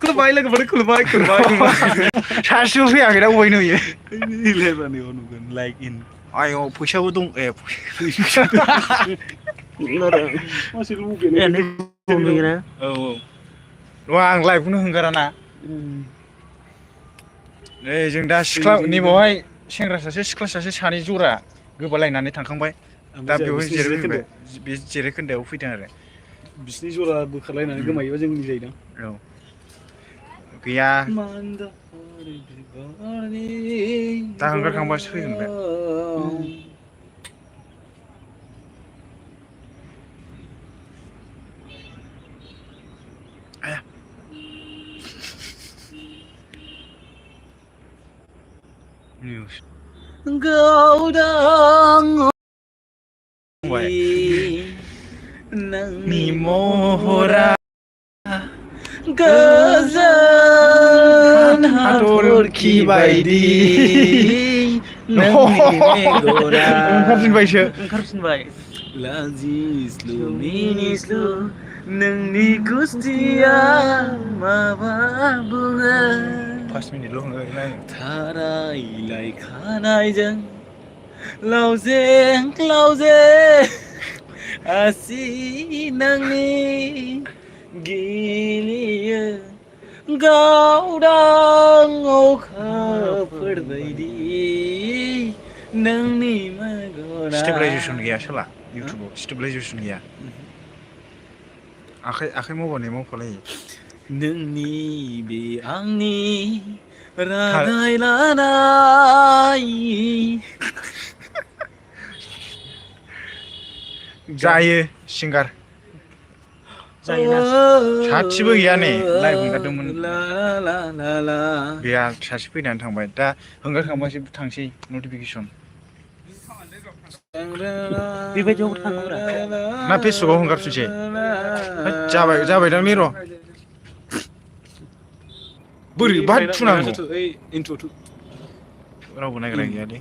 खुलुमबाय लोगोफोर खुलुमबाय सासेबो फैयाखै दा बहाय नुयो लेबानियाव नुगोन लाइक इन आयौ फैसाबो दं ए मानसि लुबैनाय औ नङा आं लाइभखौनो हगाराना नै जों दा सिख्ला नैबावहाय सेंग्रा सासे सिख्ला सासे सानै जरा गोबालायनानै थांखांबाय दा बेवहाय जिरायफैबाय बे जिरायखोन्दायाव फैदों आरो बिसिनि जरा बोखारलायनानै गोमायोबा जोंनि जायोदां औ गैया दा हंगारखांबासो फैगोन बे आया निउस गावदां नोंनि महरा गोजोन हाथरखि बायदि नोंनि मेगना ओंखारफिनबाय लाजिस्लु मिनिस्लु नोंनि गुस्थिया माबा बुङो 5 मिनिटल' हंगारगोन आङो थारायलाय खानायजों लावजें लावजें आसि नांनि गेलेयो गावदां अखाफोर बायदि नोंनि मेगना स्टेबलाइजेसन गैया साला इउटुबाव स्टेबलाइजेसन गैया आखाइ मावबानो मावफालायो नोंनि बे आंनि रादाय लानाय जायो सिंगार जायोना सासेबो गैया नै लाइभ हंगारदोंमोन ला ला ला ला गैया सासे फैनानै थांबाय दा हंगारखांबासो थांसै नटिफिकेसन बेबायदियावबो थाङोब्रा ना फेसबुकाव हंगारफिनसै जाबायदां नै र' बोरै बाहाय थुनांगौ इन्ट्र' रावबो नायग्रा गैयालै